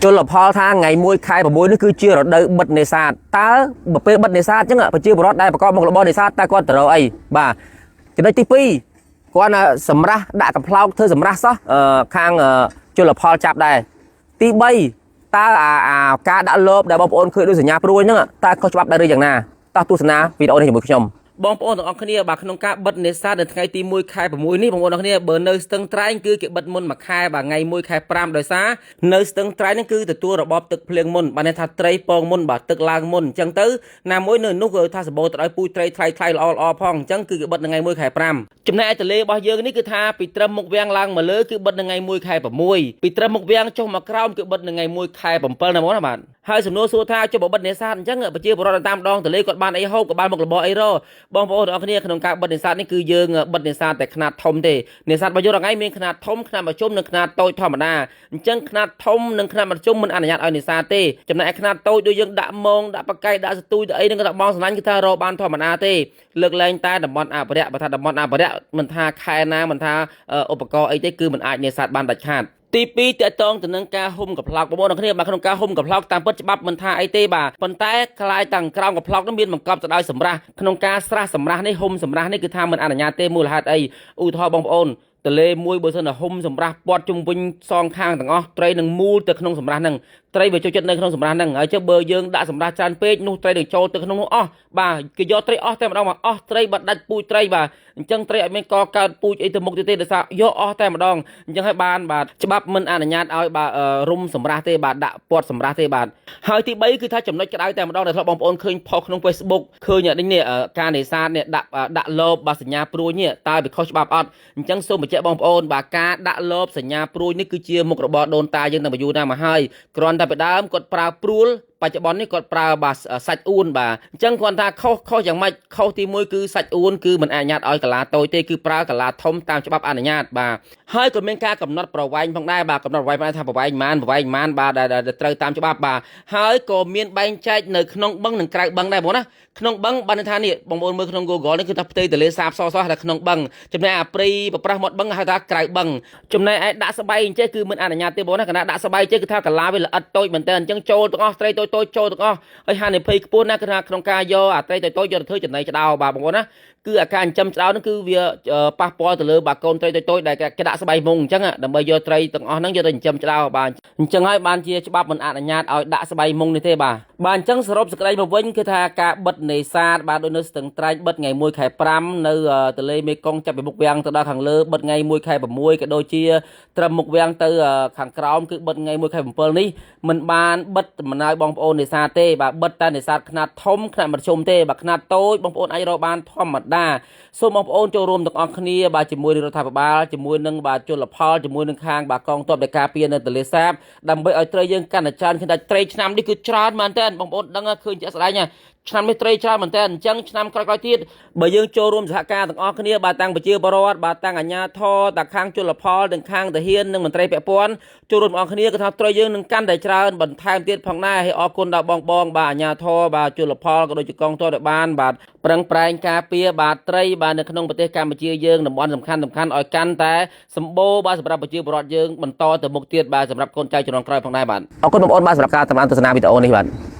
ជលផលថាថ្ងៃ1ខែ6នេះគឺជារដូវបិទនេសាទតើបើពេលបិទនេសាទអញ្ចឹងប្រជាពលរដ្ឋដែលប្រកបមុខរបរនេសាទតើគាត់ទៅរកអីបាទចំណុចទី2គាត់ណាសម្រាប់ដាក់កំប្លោកធ្វើសម្រាប់សោះខាងជលផលចាប់ដែរទី3តើអាអាការដាក់លបដែលបងប្អូនឃើញដូចសញ្ញាព្រួយហ្នឹងតើខុសច្បាប់ដែរឬយ៉ាងណាតោះទស្សនាវីដេអូនេះជាមួយខ្ញុំបងប្អូនទាំងអស់គ្នាបាទក្នុងការបិទនេសាទនៅថ្ងៃទី1ខែ6នេះបងប្អូនទាំងអស់គ្នាបើនៅស្ទឹងត្រែងគឺគេបិទមុនមួយខែបាទថ្ងៃ1ខែ5ដោយសារនៅស្ទឹងត្រែងហ្នឹងគឺទទួលរបបទឹកភ្លៀងមុនបាទន័យថាត្រីពងមុនបាទទឹកឡើងមុនអញ្ចឹងទៅណាមួយនៅនោះគឺថាសម្បូរទៅដោយពូជត្រីថ្លៃថ្លៃល្អល្អផងអញ្ចឹងគឺគេបិទនៅថ្ងៃ1ខែ5ចំណែកឯទន្លេរបស់យើងនេះគឺថាពីត្រឹមមុខវាំងឡើងមកលើគឺបិទនៅថ្ងៃ1ខែ6ពីត្រឹមមុខវាំងចុះមកក្រោមគឺបិទនៅថ្ងៃ1ខែ7ណាបងណាបាទហើយសំណួរសួរថាចុះបើបិទនេសាទអញ្ចឹងប្រជាពលរដ្ឋតាមដងទន្លេគាត់បានអីហូបក៏បានមុខរបរអីរបងប្អូនទាំងអស់គ្នាក្នុងការបិទនេសាទនេះគឺយើងបិទនេសាទតែខ្នាតធំទេនេសាទរបស់យើងថ្ងៃមានខ្នាតធំខ្នាតមធ្យមនិងខ្នាតតូចធម្មតាអញ្ចឹងខ្នាតធំនិងខ្នាតមធ្យមមិនអនុញ្ញាតឲ្យនេសាទទេចំណែកឯខ្នាតតូចដូចយើងដាក់មងដាក់បកៃដាក់សទូយទៅអីហ្នឹងក៏ដាក់បងស្រឡាញ់គឺថារកបានធម្មតាទេលើកលែងតែតំបន់អភិរក្សបើថាតំបន់អភិរក្សមិនថាខែណាមិនថាឧបករណ៍អីទេគឺមិនអាចនេសាទបានដាច់ខាតទី2តកតងទៅនឹងការហ៊ុំកំប្លោកបងប្អូនគ្នាបាទក្នុងការហ៊ុំកំប្លោកតាមពិតច្បាប់មិនថាអីទេបាទប៉ុន្តែខ្លាយតាំងក្រោមកំប្លោកនោះមានបង្កប់ទៅដោយសម្រាស់ក្នុងការស្រះសម្រាស់នេះហ៊ុំសម្រាស់នេះគឺថាមិនអនុញ្ញាតទេមូលហេតុអីឧទាហរណ៍បងប្អូនទលេមួយបើសិនតែហ៊ុំសម្រាស់ពាត់ជុំវិញសងខាងទាំងអស់ត្រីនឹងមូលទៅក្នុងសម្រាស់ហ្នឹងត្រីវាចូលចិត្តនៅក្នុងសម្រាស់ហ្នឹងហើយចុះបើយើងដាក់សម្រាស់ច្រើនពេកនោះត្រីនឹងចូលទៅក្នុងនោះអស់បាទគេយកត្រីអស់តែម្ដងមកអស់ត្រីបាត់ដាច់ពូជត្រីបាទអញ្ចឹងត្រីអត់មានកកើតពូជអីទៅមុខទៀតទេដោយសារយកអស់តែម្ដងអញ្ចឹងហើយបានបាទច្បាប់មិនអនុញ្ញាតឲ្យបាទរុំសម្រាស់ទេបាទដាក់ពាត់សម្រាស់ទេបាទហើយទី3គឺថាចំណុចក្តៅតែម្ដងដែលធ្លាប់បងប្អូនឃើញផុសក្នុង Facebook ឃើញនេះការនេសាទនេះដាក់ដាក់លបបាទសញ្ញាព្រួយនេះតើវាខុសច្បាប់អត់អញ្ចឹងសូមបញ្ជាក់បងប្អូនបាទការដាក់លបសញ្ញាព្រួយនេះគឺជាមុខរបរដូនតាយើងតាំងពីយូរណាស់មកហើយគ្រាន់តែពីដើមគាត់ប្រើព្រួលបច្ចុប្បន្ននេះគាត់ប្រើបាទសាច់អួនបាទអញ្ចឹងគាត់ថាខុសខុសយ៉ាងម៉េចខុសទី1គឺសាច់អួនគឺមិនអនុញ្ញាតឲ្យកលាតូចទេគឺប្រើកលាធំតាមច្បាប់អនុញ្ញាតបាទហើយក៏មានការកំណត់ប្រវែងផងដែរបាទកំណត់ប្រវែងថាប្រវែងប៉ុន្មានប្រវែងប៉ុន្មានបាទដែលត្រូវតាមច្បាប់បាទហើយក៏មានបែងចែកនៅក្នុងបឹងនិងក្រៅបឹងដែរបងណាក្នុងបឹងបានន័យថានេះបងប្អូនមើលក្នុង Google នេះគឺថាផ្ទៃទន្លេសាបសសោះតែក្នុងបឹងចំណែកអាព្រៃប្រប្រាស់មាត់បឹងហៅថាក្រៅបឹងចំណែកឯដាក់ស្បៃអញ្ចេះគឺមិនអនុញ្ញាតទេបងណាកណាដាក់ស្បៃចេះគឺថាកាឡាវាល្អិតតូចមែនតើអញ្ចឹងចូលទាំងអស់ត្រីតូចតូចចូលទាំងអស់ហើយហានិភ័យខ្ពស់ណាស់គឺថាក្នុងការយកអាត្រីតូចតូចយកទៅធ្វើចំណីឆ្ដោបាទបងប្អូនណាគឺអាការចិញ្ចឹមឆ្ដោហ្នឹងគឺវាប៉ះពាល់ទៅលើបាទកូនត្រីតូចតូចដែលគេដាក់ស្បៃមុងអញ្ចឹងដើម្បីយកត្រីទាំងអស់ហ្នឹងយកទៅចិញ្ចឹមឆ្ដោបាទអញ្ចឹងហើយបានជាច្បាប់មិនអនុញ្ញាតឲ្យដាក់ស្បៃមុងនេះទេបាទបាទអញ្ចឹងសរុបសេចក្តីមកវិញគឺថាការបិទនេសាទបាទដូចនៅស្ទឹងត្រែងបិទថ្ងៃ1ខែ5នៅទន្លេមេគង្គចាប់ពីមុខវាំងទៅដល់ខាងលើបិទថ្ងៃ1ខែ6ក៏ដូចជាត្រឹមមុខវាំងទៅខាងក្រោមគឺបិទថ្ងៃ1ខែ7នេះមិនបានបិទមិនឲ្យបងប្អូននេសាទទេបាទបិទតែនេសាទខ្នាតធំខ្នាតមធ្យមទេបាទខ្នាតតូចបងប្អូនអាចរកបានធម្មតាសូមបងប្អូនចូលរួមទាំងអស់គ្នាបាទជាមួយនឹងរដ្ឋាភិបាលជាមួយនឹងបាទជលផលជាមួយនឹងខាងបាទកងទ័ពដែលការពារនៅទន្លេសាបដើម្បីឲ្យត្រីយើងកាន់តែច្រើនឃើញថាត្រីឆ្នាំនេះគឺច្រើនមែនតើបងប្អូនដឹងឃើញជាក់ស្ដែងឆ្នាំនេះត្រីច្រើនមែនតើអញ្ចឹងឆ្នាំក្រោយៗទៀតបើយើងចូលរួមសហការទាំងអស់គ្នាបាទតាំងប្រជាពលរដ្ឋបាទតាំងអាជ្ញាធរតាំងខាងជលផលទាំងខាងទាហាននិងមន្ត្រីពាក់ព័ន្ធចូលរួមទាំងអស់គ្នាគឺថាត្រីយើងនឹងកាន់តែច្រើនបន្ថែមទៀតផងដែរហើយអរគុណដល់បងបងបាទអាជ្ញាធរបាទជលផលក៏ដូចជាកងទ័ពដែលបានបាទប្រឹងប្រែងការពារបាទត្រីបាទនៅក្នុងប្រទេសកម្ពុជាយើងតំបន់សំខាន់សំខាន់ឲ្យកាន់តែសម្បូរបាទសម្រាប់ប្រជាពលរដ្ឋយើងបន្តទៅមុខទៀតបាទសម្រាប់កូនចៅជំនាន់ក្រោយផងដែរបាទអរគុណបងប្អូនបាទសម្រាប់ការតាមដានទស្សនាវីដេអូនេះបាទ។